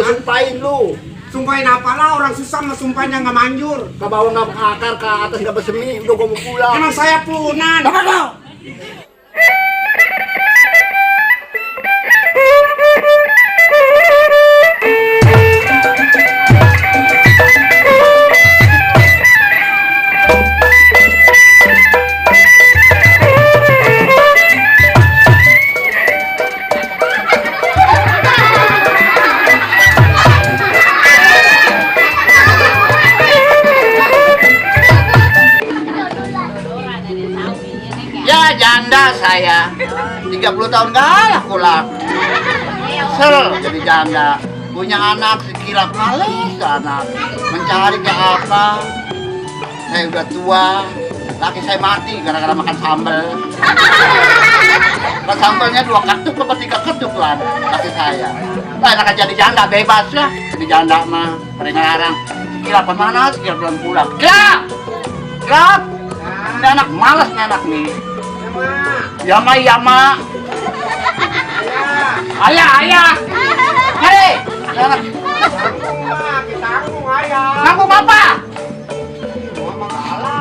sumpahin lu. Sumpahin apalah, orang susah mah sumpahnya nggak manjur. Ke bawah nggak akar, ke atas nggak bersemi, udah gua mau pulang. Emang saya punan. Ya janda saya 30 tahun gak laku laku. Sel jadi janda. Punya anak sekilap males anak. Mencari ke apa. Saya udah tua. Laki saya mati gara-gara makan sambal. Kan sambalnya 2 ketuk apa 3 ketuk lah laki saya. Nah enak jadi janda bebas lah. Jadi janda mah kadang-kadang sekilap mana sekilap belum pulang. Kilap. Ini anak malas nih anak nih. Yama. Ayah. Hei, anak. Nganggung apa?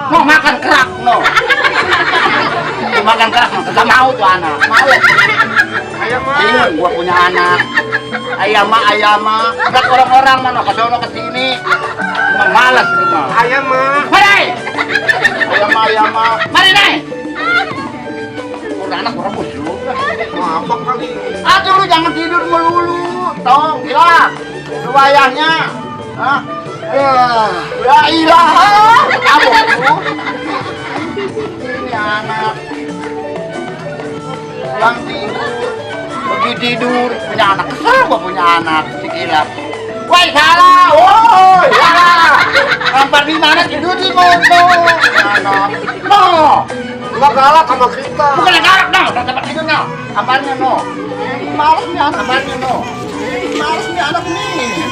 Mau makan kerak, no. Makan kerak, nggak mau tuh anak. Males. Bingung gua punya anak. Ayama. Berat orang-orang mana kesono kesini. Emang malas ini mah. Hei. Ayama. Mari nih. Udah anak orang busuk. Apa kali? Aduh lu jangan tidur melulu. Tong, gila. Lu wayahnya. Hah? Ya ilah. Kamu lu. Ini anak. Pulang tidur. Pergi tidur. Punya anak. Kesel gua punya anak. Si kilap. Woi salah. Woi salah. Kampar di mana tidur di mobil. Anak. No. Nggak galak sama kita. Bukan galak no, udah tempat tidur no. Kamarnya no. Males nih anak kamarnya no. Males nih anak nih.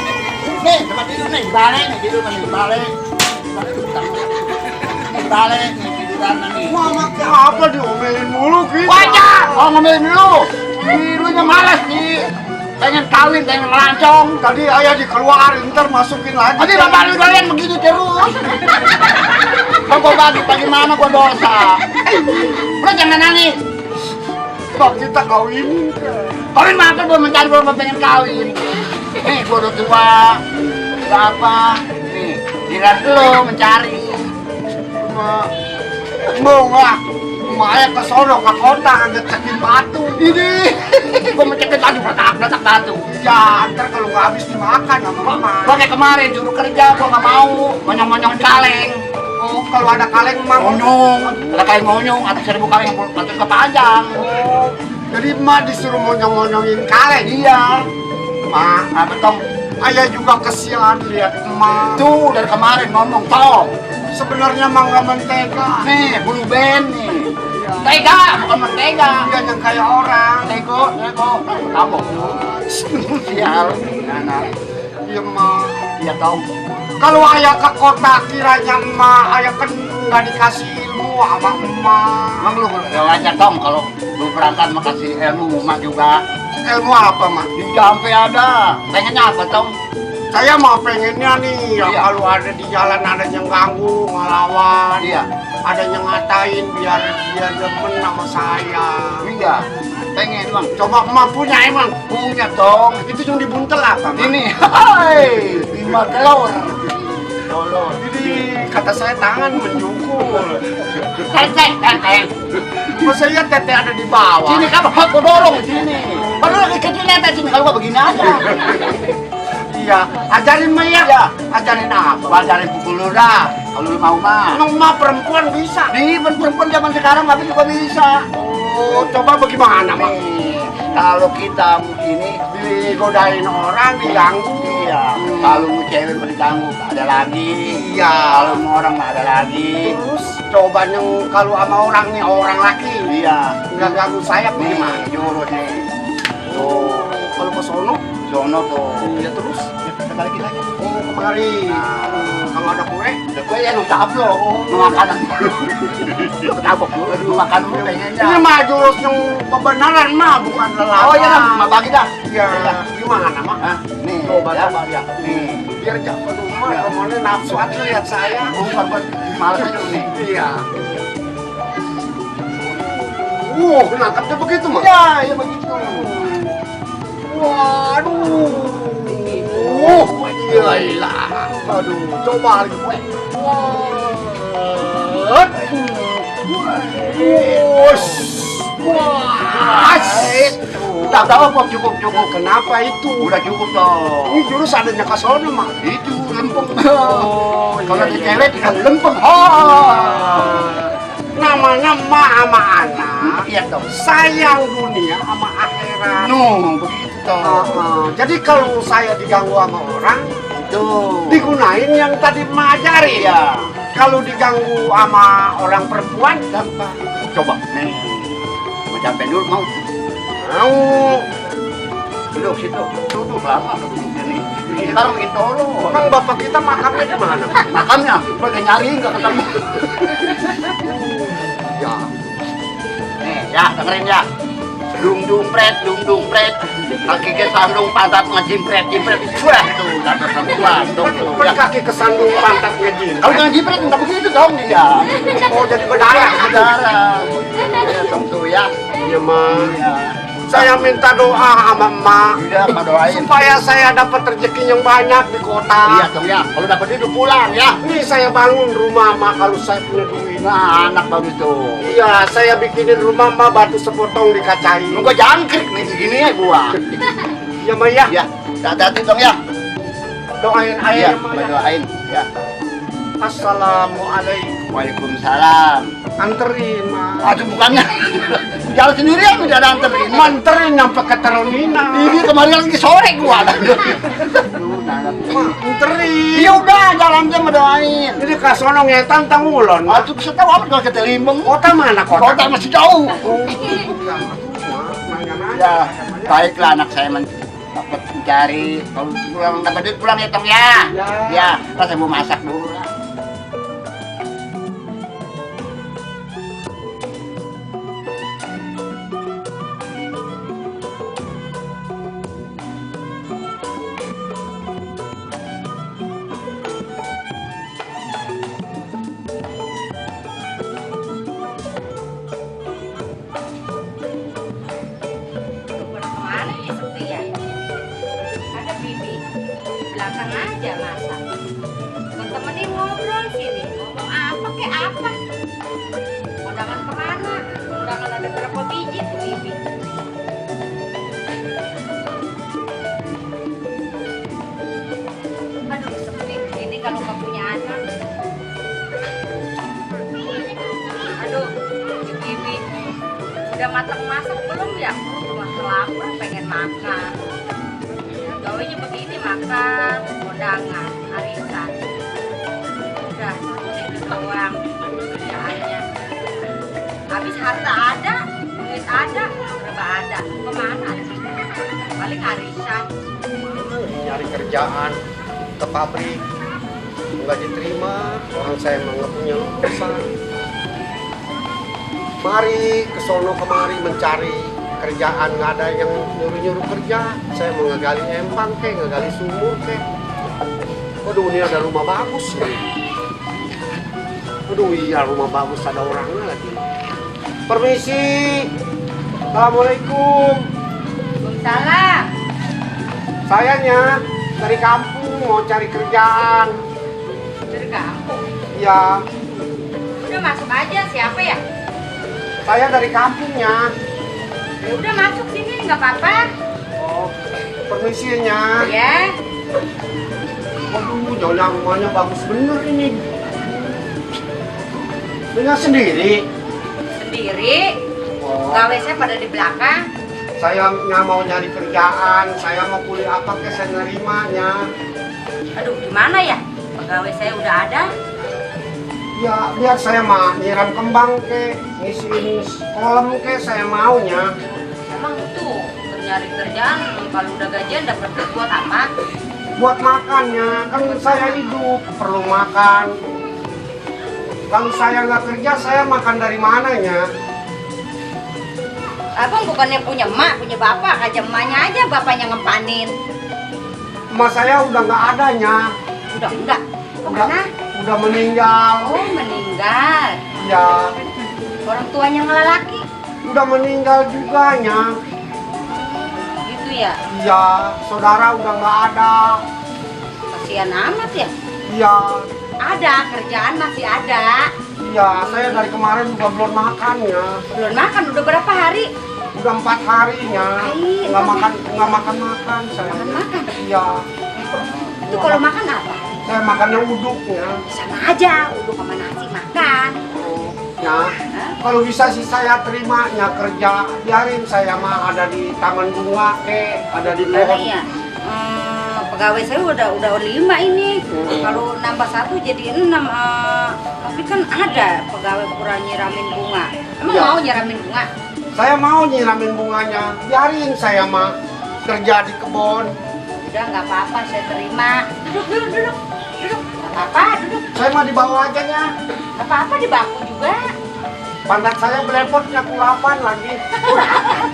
Nih tempat tidur nih, balik nih tidur nih, balik. Balik nih tiduran nih. Wah, anaknya apa diomelin mulu kita? Wajah, oh ngomelin lu. Dilunya malas nih. Pengen kawin, pengen melancong. Tadi ayah dikeluarin, ntar masukin lagi. Tapi bapak lu kalian begitu terus. Kau bagi bagaimana gua dosa. Lu jangan nangis. Bang, kita kawin. Kawin mah belum mencari belum pengen kawin. Nih gua udah tua. Berapa? Nih, giliran lu mencari. Mau nggak? Maya ke sono ke kota ngecekin batu. Ini gua mencekin batu letak batu. Ya, ntar kalau nggak habis dimakan sama mama. Gua kayak kemarin juru kerja gua nggak mau monyong-monyong kaleng. Oh, kalau ada kaleng mah Monyong, ada kaleng monyong, ada 1000 kaleng yang patut kepanjang. Oh, jadi emak disuruh monyong-monyongin kaleng. Iya. Ma, Apa tong? ayah juga kesian lihat emak. Tuh dari kemarin ngomong tong. Sebenarnya mah nggak mentega. Nih, bulu ben nih. Tega, bukan mentega. Dia yang kayak orang. Tego. Kamu. Sial, anak. Iya mah. Iya tong. Kalau ayah ke kota kiranya emak, ayah kan nggak dikasih ilmu sama emak. Emang lu wajar tong kalau lu berangkat makasih ilmu mak juga. Ilmu apa mah? Di jampe ada. Pengennya apa tong? Saya mah pengennya nih, ya Iya. kalau ada di jalan ada yang ganggu, ngelawan, Iya. ada yang ngatain biar dia demen sama saya. Iya. Pengen bang. Coba emak punya emang. Punya tong. Itu yang dibuntel apa mah? Ini. Hai. 5 telur. Tolong. Jadi kata saya tangan menjukul. Teng. Masa iya tete ada di bawah? Sini kamu aku dorong sini. Baru lagi kecil lihat sini kalau gua begini aja. Iya, ajarin mah ya. Iya. Ajarin apa? Ajarin pukul lu dah. Kalau lu mau mah. Emang emak perempuan bisa? Di perempuan zaman sekarang tapi juga bisa. Oh, coba bagaimana mah? Nih, kalau kita ini Digodain orang, diganggu. iya, kalau mau cewek mau diganggu nggak ada lagi. Iya. Kalau mau orang nggak ada lagi. Terus coba yang kalau sama orang nih orang laki Iya. nggak ganggu saya Nih, bagaimana? jurus nih. Oh, kalau ke sono sono tuh. Iya terus? Kita balikin lagi. Oh kemari. Kalau ada kue? Ada kue ya lu tablo. Lu makanan. Lu ketabok dulu, lu makan dulu pengennya. Ini mah jurus yang kebenaran mah bukan lelaki. Oh iya, mah bagi dah. Iya. Gimana mah? Hah? Nih, Coba ya. coba ya. Nih. Biar jangan rumah, kemana nafsu aja lihat saya. Bukan buat males aja lu nih. Iya. Nangkapnya begitu mah? Ya, ya begitu. Waduh. Gila. Aduh, coba lagi gue. Wah. Udah apa cukup. Kenapa itu? Udah cukup toh. Ini jurus adanya ke sono mah. Itu lempeng. Oh, Kalau iya, di iya. cewek tinggal lempeng. Namanya ma sama anak. Iya dong. Sayang dunia sama akhirat. Begitu toh. Jadi kalau saya diganggu sama orang, Tuh. digunain yang tadi mengajari. Iya. Kalau diganggu sama orang perempuan, Gampang. Coba. Nih. Mau capek dulu mau. mau. Duduk situ. Duduk lama duduknya nih. Sekarang bikin tolo. Emang bapak kita makamnya di mana? Makamnya, gue nyari nggak ketemu. Ya. Nih, ya dengerin ya. Dung pret. Kaki ke sandung pantat ngejimpret. Wah tuh, dapat perempuan dong tuh. Ya. Kaki kesandung pantat ngejin. Kalau jangan jimpret nggak begitu dong dia. Oh jadi berdarah. Darah. Ya dong tuh ya. Iya mah. Iya. Saya minta doa sama emak Udah, Pak doain. supaya saya dapat rezeki yang banyak di kota. Iya dong ya. Kalau dapat itu pulang ya. Ini saya bangun rumah emak kalau saya punya duit. Nah, anak bagus tuh. Iya, saya bikinin rumah emak batu sepotong dikacain. Lu gua jangkrik nih segini ya gua. Iya mah ya. Ya, hati-hati dong ya. Doain Iya, ayah emak ya. doain. Ya. Assalamualaikum. Waalaikumsalam. Anterin mah. Aduh bukannya. Jalan sendiri aku tidak ada anterin. Manterin sampai ke terminal. Ini kemarin lagi sore gua. Anterin. Ya udah jalan aja mendoain. Jadi ke sono ngetan tangulon. Aduh bisa tahu apa kalau kita limbeng. Kota mana kota? Kota masih jauh. Oh, nanya-nanya. Ya, baiklah anak saya dapat mencari. Kalau pulang dapat duit pulang ya Tong ya. Ya, saya mau masak dulu lah. Kemana nih sepi ya? Ada Bibi belakang aja masak. Gue temenin ngobrol sini. Ngomong apa kek apa? Undangan kemana? Undangan ada berapa biji tuh Bibi? Aduh sepi. Ini kalau nggak punya anak. Aduh, Bibi udah matang masak belum ya? Masih lapar pengen makan. Gawainya begini makan, kondangan, arisan. Udah, itu doang kerjaannya. Habis harta ada, duit ada, serba ada. Kemana? Paling arisan. Nyari kerjaan ke pabrik nggak diterima, orang saya emang nggak punya urusan. Mari ke sono kemari mencari kerjaan, nggak ada yang nyuruh-nyuruh kerja. Saya mau ngegali empang kek, ngegali sumur kek. Waduh, ini ada rumah bagus nih. Waduh, iya rumah bagus, ada orangnya lagi. Permisi. Assalamualaikum. Waalaikumsalam. Sayanya dari kampung mau cari kerjaan. Dari kampung. Ya, Udah masuk aja, siapa ya? saya dari kampungnya. Ya udah masuk sini, nggak apa-apa. Oh, permisinya. Ya. Waduh, nyonya rumahnya bagus bener ini. Punya sendiri. Sendiri. Oh, Gawe saya pada di belakang. saya nggak mau nyari kerjaan. Saya mau kuliah apa ke saya nerimanya. Aduh, gimana ya? Pegawai saya udah ada. Ya, biar saya mah nyiram kembang ke, ngisiin kolam ke, saya maunya. Emang tuh nyari kerjaan, kalau udah gajian dapat duit buat apa? Buat makannya, kan saya hidup perlu makan. Kalau saya nggak kerja, saya makan dari mananya? Abang bukannya punya emak, punya bapak, aja emaknya aja bapaknya ngempanin. Emak saya udah nggak adanya. Udah enggak? Kemana? Udah meninggal. Oh, meninggal. Ya, Orang tuanya ngelalaki. udah meninggal juga nya. Gitu ya? Iya, saudara udah nggak ada. Kasihan amat ya. Iya, Ada, kerjaan masih ada. iya, saya dari kemarin juga belum makan ya. Belum makan, udah berapa hari? Udah 4 harinya. Ai, Nggak makan saya. Makan? Iya, Itu kalau makan apa? saya makannya uduknya. Sama aja, udah sama nasi makan. Oh, ya. Hah? Kalau bisa sih saya terimanya kerja, biarin saya mah ada di taman bunga ada di Gimana pohon. ya? Pegawai saya udah 5 ini. Kalau nambah 1 jadi 6. Tapi kan ada pegawai kurang nyiramin bunga. Emang Ya. mau nyiramin bunga? Saya mau nyiramin bunganya, biarin saya mah kerja di kebun. Udah nggak apa-apa, saya terima. Duduk. Nggak apa-apa, duduk. Saya mah di bawah aja nya. Nggak apa-apa di baku juga. Pantat saya belepotnya kurapan lagi.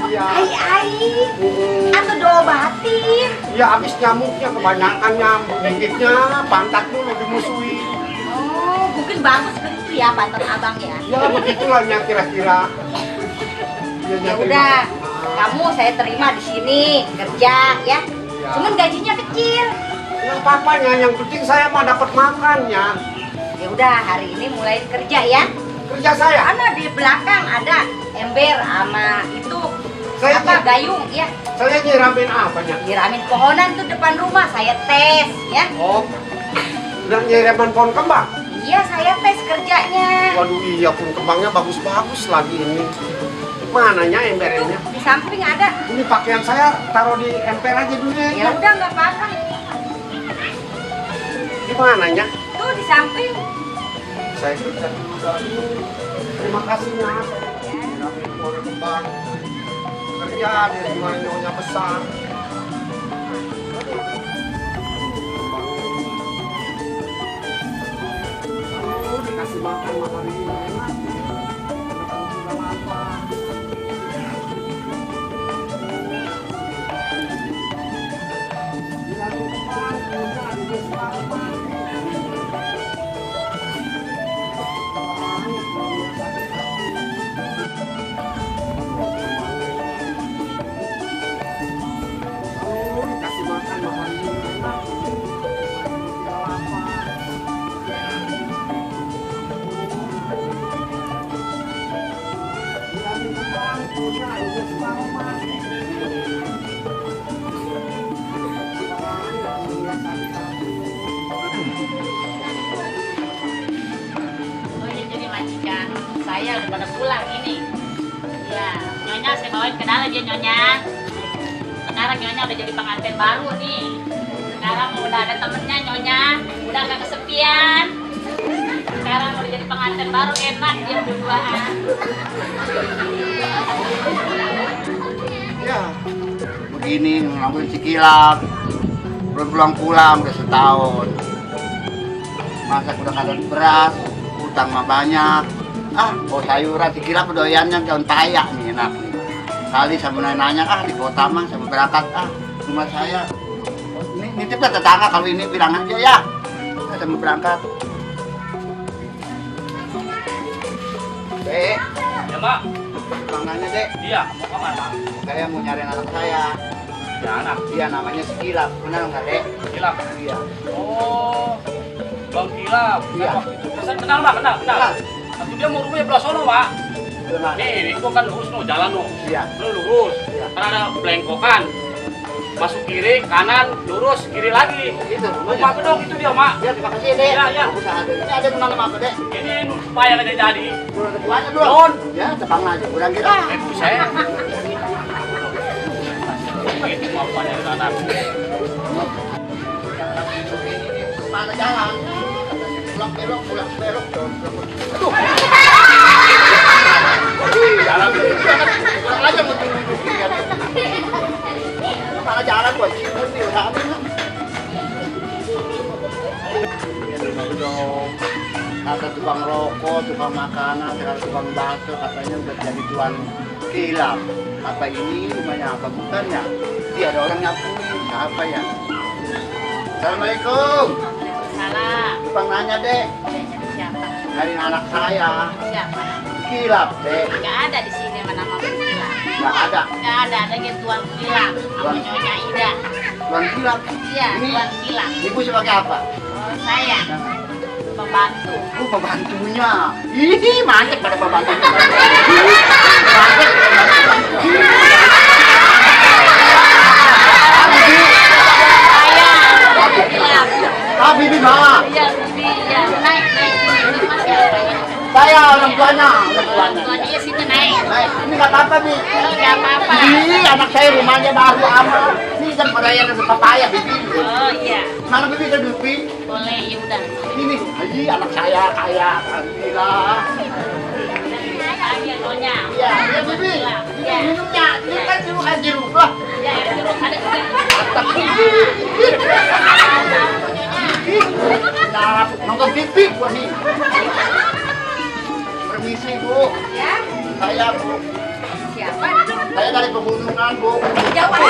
Iya. Ai. Mm-mm. Atau diobatin. Ya habis nyamuknya kebanyakan nyamuk gigitnya, pantat dulu dimusuhi. Oh, mungkin bagus begitu ya pantat abang ya. Ya begitulah nya kira-kira. Ya udah, kamu saya terima di sini kerja ya. Cuman gajinya kecil. Yang papanya, yang penting saya mah dapat makannya. Ya udah, hari ini mulai kerja ya. Kerja saya. Karena di belakang ada ember sama itu Saya apa tuh- gayung ya. Saya nyiramin apanya? Nyiramin pohonan tuh depan rumah saya tes ya. Oh, udah nyiramin pohon kembang. Iya, saya tes kerjanya. Waduh iya, pohon kembangnya bagus-bagus lagi ini. Mananya embernya? Di samping ada. Ini pakaian saya taruh di emper aja dulu Ya ya. udah nggak apa-apa. Gimana nya? Tuh di samping. Saya kerja dulu dari. Terima kasih ya. Nyiramin pohon kembang. Kerja di rumah nyonya besar. Oh, dikasih makan hari ini enak. Udah lapar. Dikasih makan hari ini enak. Udah lapar. Oh ini jadi majikan saya udah pada pulang ini. Ya, Nyonya saya bawain ke dalam ya Nyonya. Sekarang Nyonya udah jadi pengantin baru nih. Sekarang udah ada temennya Nyonya, udah gak kesepian. Sekarang udah jadi pengantin baru enak dia berduaan. Ya, begini ngelakuin si Kilap. Belum pulang-pulang udah setahun. Masak udah kadang beras, utang mah banyak. Bawa sayuran si Kilap doyannya daun payak nih enak nih. Kali sama nanya, di kota mah sama berangkat, rumah saya. Ini nitip ke tetangga kalau ini bilang aja ya. Saya sama berangkat. Dek, Ya mak, bang nanya dek, iya mau kemana? saya mau nyari anak saya. Ya anak, Dia namanya si Kilap, benar nggak dek? Kilap. Iya. Oh, Bang Kilap. Iya. Waktu itu pesan kenal mak, kenal. Kenal. Waktu dia mau rumahnya belah sono mak. Benar. Ini gua kan lurus no, jalan no. Iya. Lu lurus. Iya. Kan ada belengkokan. Masuk kiri, kanan, lurus, kiri lagi. Itu Rumah rumahnya. gedung itu dia mak. Ya terima kasih dek. Iya, iya. Usaha dek. Ini ada kenal sama apa dek? Ini supaya aja jadi. Belum ada tuanya belum? Belum. Ya tebang aja. Kurang kira. Saya. Itu mau pada anak. Mana jalan? Pulang belok, pulang belok. Aduh. Jalan. Kurang aja mau tunjuk. buat cium nih, udah habis kan? Kata tukang rokok, tukang makanan, sekarang tukang bakso, katanya udah jadi tuan kilap. Apa ini rumahnya apa bukan ya? Dia ada orang nyapuin, siapa ya? Assalamualaikum. Salah. Tukang nanya dek, Siapa? dari anak saya. Siapa? Kilap dek, Gak ada di sini mana nama Kilang. nggak ada. Gak ada gitu Tuan Kilang. Sama Nyonya Ida. Tuan kilap. Iya, Ini Tuan Kilang. ibu sebagai apa? Oh, saya pembantu. Pembantunya. Ih, mantep pada pembantunya. Mantep. Iya. Ah, bibi mah. Iya, Bibi. Iya, naik. Saya orang tuanya. Tuannya ya situ naik. Baik, ini nggak apa-apa, Bi. Oh, gak apa-apa. Ih, anak saya rumahnya baru amat. Ini kan pada yang ada papaya, Bibi. Oh, iya. Mana Bibi ke Bibi? Boleh, ya udah. Ini, ih, anak saya kaya, alhamdulillah. Iya, Nyonya. Iya, iya, Bibi. Iya. Minumnya, ini kan jeruk aja jeruk lah. Ya, jeruk ada juga. Mantap, Bibi. Nah, nonton TV gua nih. Permisi, Bu. Ya, Saya, Bu. siapa? Saya dari pegunungan, Bu. Jawab.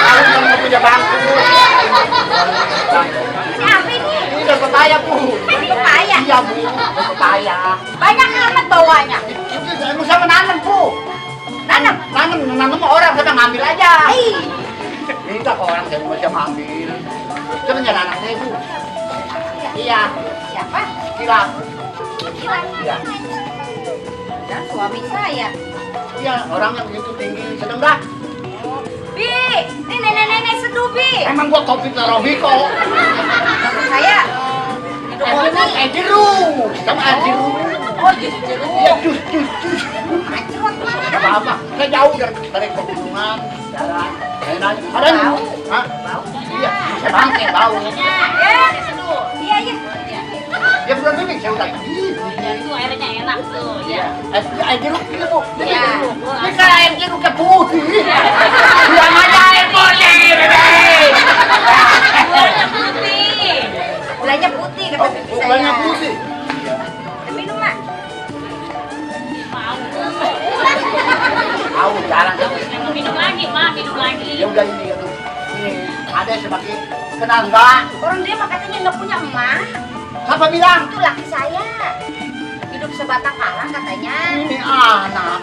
Kalau yang nggak punya bangku. Ini apa ini? Ini udah pepaya, Bu. Ini pepaya. Iya, Bu. Pepaya. Banyak amat bawanya. Itu saya mau sama nanam, Bu. Nanam. Nanam orang, saya ngambil aja. Ih, Minta ke orang, saya mau ngambil. Coba nyari anak saya, Bu. Iya, siapa? kilap. Gila. Iya. Dan suami saya. Iya, orangnya begitu tinggi, sedang dah. Bi, ini nenek-nenek seduh, Bi. Emang gua kopi tarobi kok. Maksud saya hidup ini. Jeruk, sama jeruk. Oh, jeruk. Iya, jus. Anjrot mah. Gak apa-apa, saya jauh dari pegunungan. Jalan. Saya nanya, ada nih? Bau. Hah? Bau. Iya, saya bangke bau. Iya, iya. Ya bulan ini saya udah Ya, itu airnya enak tuh, ya. air jeruk ini, Bu. Iya. Ini kan air jeruknya putih. Buang aja air putih, Bebe. Warna putih. Gulanya putih kata Oh, bibi saya. bulannya putih. Minum, Mak. Mau. Tahu jarang kamu. Minum lagi, Ma, minum lagi. Ya udah ini ya tuh. Ini ada sebagai kenal enggak? Orang dia mah katanya nggak punya emak. Siapa bilang? Itu laki saya. Hidup sebatang karang katanya. Ini anak.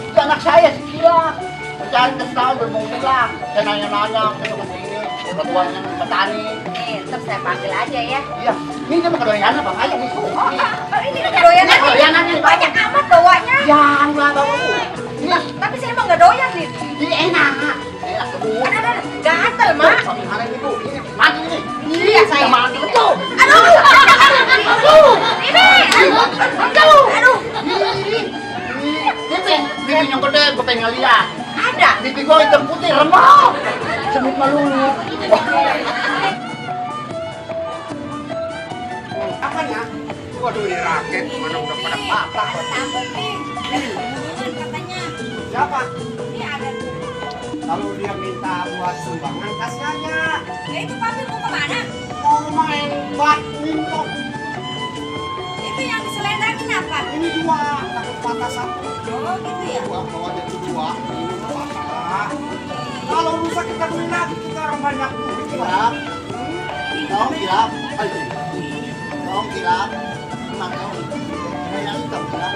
Itu anak saya si Kilap. Mencari setahun belum pulang. Saya nanya-nanya ke tempat ini, ketuanya petani. Nih, ntar saya panggil aja ya. Iya, ini dia makan doyan apa? Ayo nih. Ini doyan Ini doyanan nih. banyak amat bawanya. Ya, enggak bawa Bu. Ini Tapi saya emang nggak doyan nih. ini enak. Enak Bu. Ada, gatel, Mak. Bagaimana ini Bu? Ini mati ini. Iya, saya. Mati betul. Aduh, aduh. Bibi yang gede, gue pengen lihat. Ada. Bibi gue hitam putih, remah. Semut melulu. Apanya? Waduh, ini raket mana udah pada patah. Katanya. Siapa? Ini ada. Kalau dia minta buat sumbangan, kasih aja. Ya itu papi mau kemana? Mau main badminton. Itu yang diselendangin apa? Ini dua, takut patah satu. Oh gitu ya. Dua, bawa jadi dua. Ini nggak apa-apa. Kalau rusak kita beli lagi, kita orang banyak duit. Kilap. Dong, kilap. Dong, kilap. Emang dong. Kayak hitam, kilap.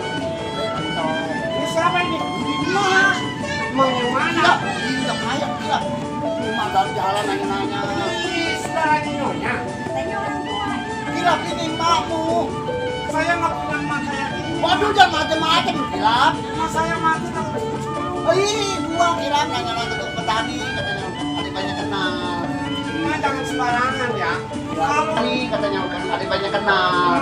Ini siapa ini? Emak. Emang yang mana? Ini udah kaya, kilap. Emang dari jalan nanya-nanya. Ini saudaranya Nyonya. Katanya orang tua. Kilap ini emakmu. Saya nggak punya emak kayak ini. Waduh, jangan macam-macam, kilap. Emak saya mati tahun 70. Oh iya, gua kilap nanya-nanya ke petani. Katanya, ada banyak kenal. Emak jangan sembarangan ya. Kalau Ini katanya ada banyak kenal.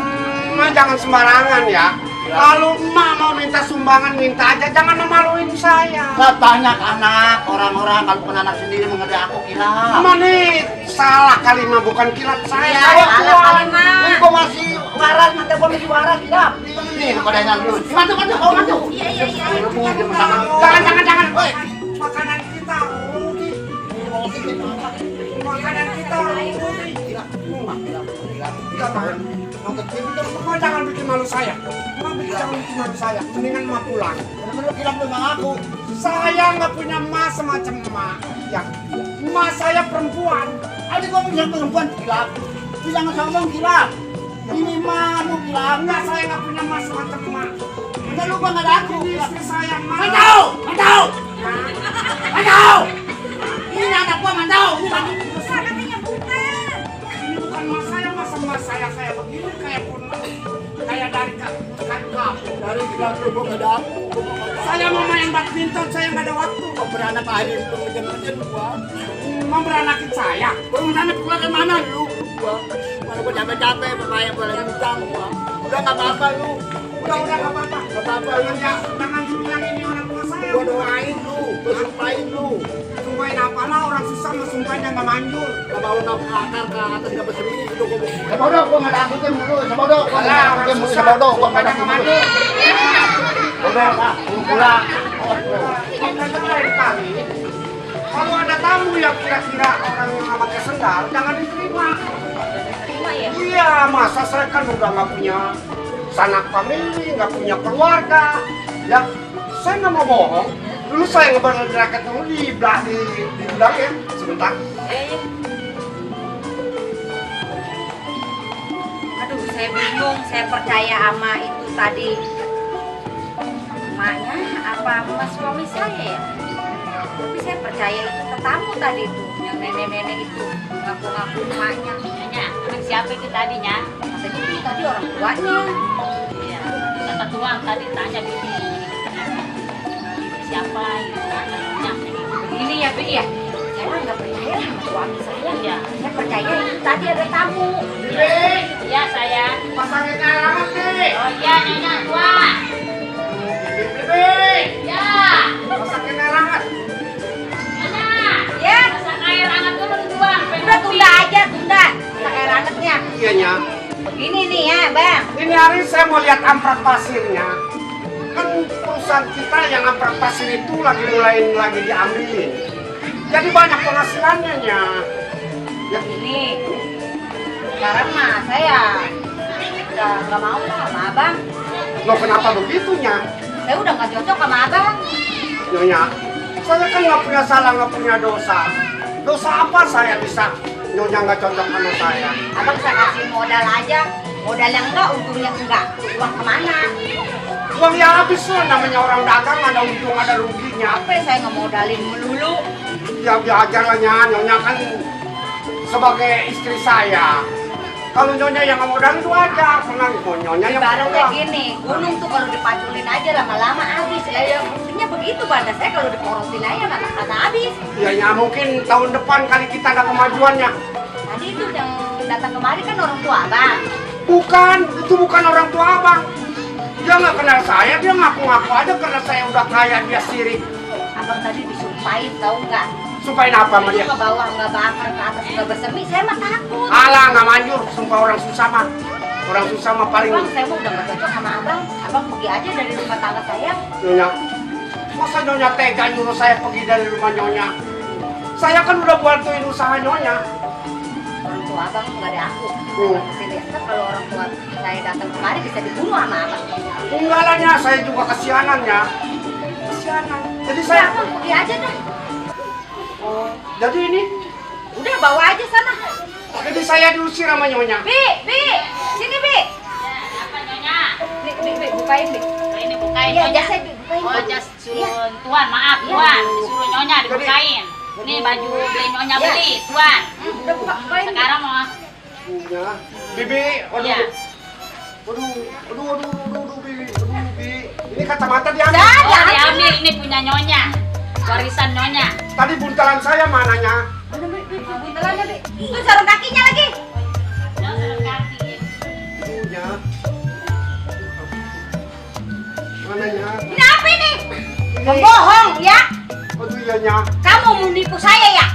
emak jangan sembarangan ya. Kalau emak mau minta sumbangan, minta aja. Jangan memaluin saya. Banyak anak, orang-orang kalau bukan anak sendiri mengerti aku kilap. Emak nih salah kali mah, bukan kilat saya. Iya, Saya salah kuat. kali, Mak. Ini gua masih waras, mata gua masih waras kilap. Nih, padanya dulu. Maju. Iya. Jangan. Woi. makanan kita rugi. Makanan kita rugi. Mama jangan bikin malu saya. Mama jangan bikin malu saya. Mendingan mama pulang. Kenapa lu kilap lu sama aku? Saya nggak punya emas semacam emak. Ya, emas saya perempuan. Adik gua punya perempuan kilap. Lu jangan sombong kilap. Ini mah lu kilap. Enggak, saya nggak punya emas semacam emak. Enggak lu bang ada aku. Ini istri saya emak. Mantau. Ini anak gua mantau. Besar katanya bukan. Ini bukan emas saya kayak begini, kayak pun kayak dari kayu. Dari kilap lu gua nggak ada aku. Saya mau main badminton, saya nggak ada waktu. Kau beranak akhir lu ngejen gua. Mau beranakin saya. Gua beranak keluar ke mana lu? Mana gua capek-capek bermain bola hutang gua. Udah nggak apa-apa lu. Udah nggak apa-apa. Nggak apa-apa lu. Jangan dibilang ini orang tua saya. Gua doain lu, gua sumpahin lu. Sumpahin apalah, orang susah mah sumpahnya nggak manjur. Gak mau nak akar ke atas gak bersembunyi itu gua. Sebodoh gua nggak takutin dulu, sebodoh gua nggak takutin dulu, sebodoh gua nggak takutin dulu. Bodoh lah, pulang. Lain kali, kalau ada tamu yang kira-kira orang yang nggak pakai sendal, jangan diterima. Terima ya. Iya, masa saya kan udah nggak punya sanak famili, nggak punya keluarga. Ya, saya nggak mau bohong. Dulu saya ngebangun raket dulu di gudang ya, sebentar. Aduh, saya bingung. Saya percaya sama itu tadi. Emaknya apa mas suami saya ya? Tapi saya percaya itu tetamu tadi tuh, yang nenek-nenek itu ngaku-ngaku emaknya. Nyonya, anak siapa itu tadinya? Katanya itu tadi orang tuanya. Iya, kata tuang tadi tanya bibi. Bibi siapa itu? Nyonya, Begini ya, Bi ya. Saya mah nggak percaya sama suami saya. Iya. Saya percaya itu tadi ada tamu. Iya sayang. Pasangin alamat nih. Oh iya nyonya tua. Bibi, Ya. pasangin alamat. Nyonya. Ya, Masak air hangat dulu tuang. udah tunda aja, tunda. Air angetnya. Iya nya. Begini nih ya, Bang. Ini hari saya mau lihat amprak pasirnya. Kan perusahaan kita yang amprak pasir itu lagi diambilin. Jadi banyak penghasilannya nya. Ya, Ini sekarang mah saya udah nggak mau lah sama abang. loh kenapa begitunya? Saya udah nggak cocok sama abang. Nyonya, saya kan nggak punya salah, nggak punya dosa. Dosa apa saya bisa Nyonya nggak cocok sama saya? Abang saya kasih modal aja, modal yang enggak, untungnya enggak. Uang kemana? Uang ya habis lah, namanya orang dagang ada untung ada ruginya. Apa ya, saya ngemodalin melulu. Ya belajar lah Nyonya kan sebagai istri saya. Kalau Nyonya yang nggak modal itu aja, karena Nyonya yang Ibaratnya modal. gini, gunung tuh kalau dipaculin aja lama-lama habis. Ya buktinya begitu, banda saya kalau diporotin aja nggak akan habis. Ya mungkin tahun depan kali kita ada kemajuannya. Tadi itu yang datang kemari kan orang tua abang. Bukan, itu bukan orang tua abang. Dia nggak kenal saya, dia ngaku-ngaku aja karena saya udah kaya dia sirik. Abang tadi disumpahin, tahu nggak? Sumpahin apa sama dia? Ke bawah nggak bakar, ke atas nggak bersemi, saya mah takut. Alah, nggak manjur, sumpah orang susah mah. Orang susah mah paling. Bang, saya mah udah nggak cocok sama abang. Abang pergi aja dari rumah tangga saya. Nyonya, masa Nyonya tega nyuruh saya pergi dari rumah Nyonya? Saya kan udah bantuin usaha Nyonya. Orang tua abang nggak ada aku. Hmm. Sini kalau orang tua saya datang kemari bisa dibunuh sama abang. Enggak lah Nya, saya juga kesianan ya. Kesianan. Jadi Saya saya, abang pergi aja dah. oh, jadi ini, Udah bawa aja sana. jadi saya diusir sama Nyonya. Bi, sini Bi. Ya, apa nyonya? Bi, bukain Bi. Oh, ini bukain Iya, nyonya. jasnya dibukain. Oh, jas suruh tuan, maaf Iya. tuan, disuruh nyonya dibukain. Ini baju beli nyonya Iya. beli, tuan. Udah bukain. Sekarang mau Nyonya, Bibi, waduh. Iya. Waduh, Bibi. Ini kacamata diambil. Dah. Oh, diambil ini punya nyonya. Warisan nyonya. Tadi buntalan saya mananya? Udah Bi, buntelannya Bi. Itu sarung kakinya lagi. Jangan kaki. Nyonya. Mananya? Ini apa ini? Membohong ya? Aduh iya Nya, Kamu mau nipu saya ya?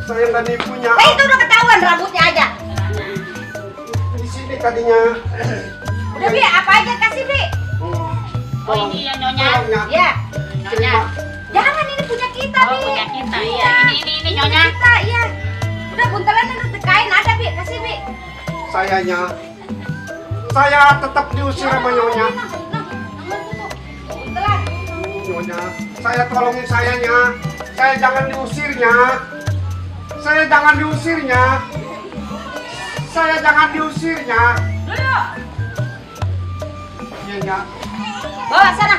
saya nggak nipunya. Itu udah ketahuan rambutnya aja. Di sini tadinya. Udah Bi, apa aja kasih Bi. Oh, ini ya nyonya. Tolong, Nya. Ya. Nyonya. Terima. Jangan ini punya Oh, punya kita, iya. Ini nyonya. Kita, iya. Udah buntelan udah kain ada, Bi. Kasih, Bi. Saya tetap diusir sama Nyonya. Buntelan. Nyonya, saya tolongin sayanya. Saya jangan diusirnya. Saya jangan diusirnya. Saya jangan diusirnya. Duduk. Iya, Nya. Bawa sana.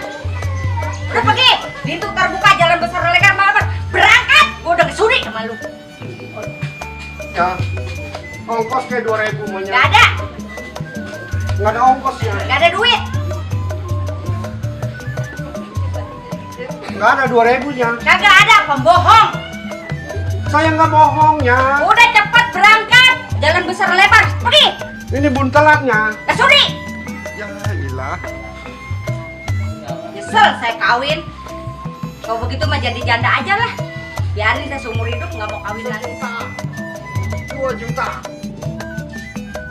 Udah pergi. Pintu terbuka, jalan besar lebar malam. Berangkat. Gua udah kesuri sama lu. Ya, ongkos kayak 2.000 Monya. Gak ada. Nggak ada ongkosnya. Gak ada duit. Nggak ada 2.000-nya. Kagak ada, pembohong. Saya nggak bohongnya. Udah cepat berangkat. Jalan besar lebar. Pergi. Ini buntelannya. Kesuri. Ya ilah. Nyesel saya kawin. Kalau begitu mah jadi janda aja lah. Biarin saya seumur hidup nggak mau kawin lagi. 2 juta.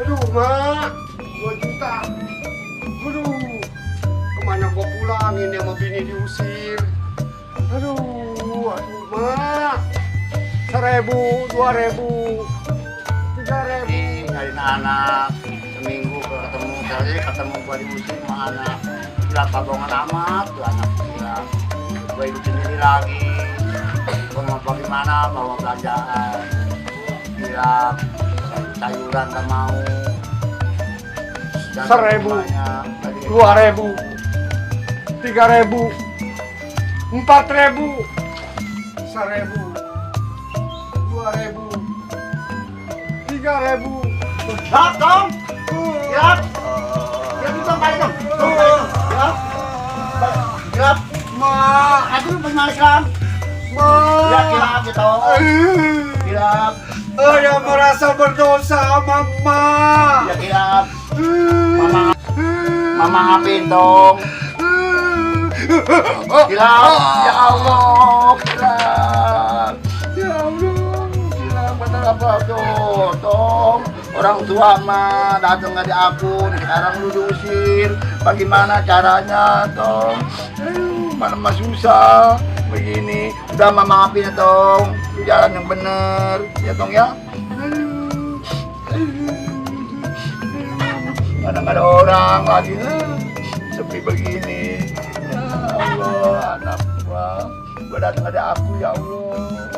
Aduh, Mak. 2 juta. Aduh. Kemana gua pulang ini sama bini diusir. Aduh, Mak. 1.000, 2.000, 3.000. Ini nyariin anak seminggu ketemu kali ketemu gua diusir sama anak. Gila kabongan amat tuh anak gila. Gua hidup sendiri lagi. Gua mau bagaimana bawa belanjaan. Gila sayuran gak mau. Dan 1.000, banyak. Tadi 2.000, 3.000, 4.000, 1.000, 2.000, 3.000. Siap dong. Siap. Siap dong balik dong. Siap. Siap. Mak, Aduh bagaimana Islam? Mak. Siap siap gitu. Siap. Saya merasa berdosa sama Mak. Ya siap. Mama ngapain dong? Hilang, ya Allah, hilang, ya Allah, hilang bener apa tuh, Tong? Orang tua mah datang nggak diakun, sekarang lu diusir. Bagaimana caranya, Tong? Mana mah susah begini. Udah mama maafin ya, Tong. Lu jalan yang bener, ya Tong ya. Mana nggak ada orang lagi, sepi begini. Ya Allah, anak gua datang ada aku ya Allah.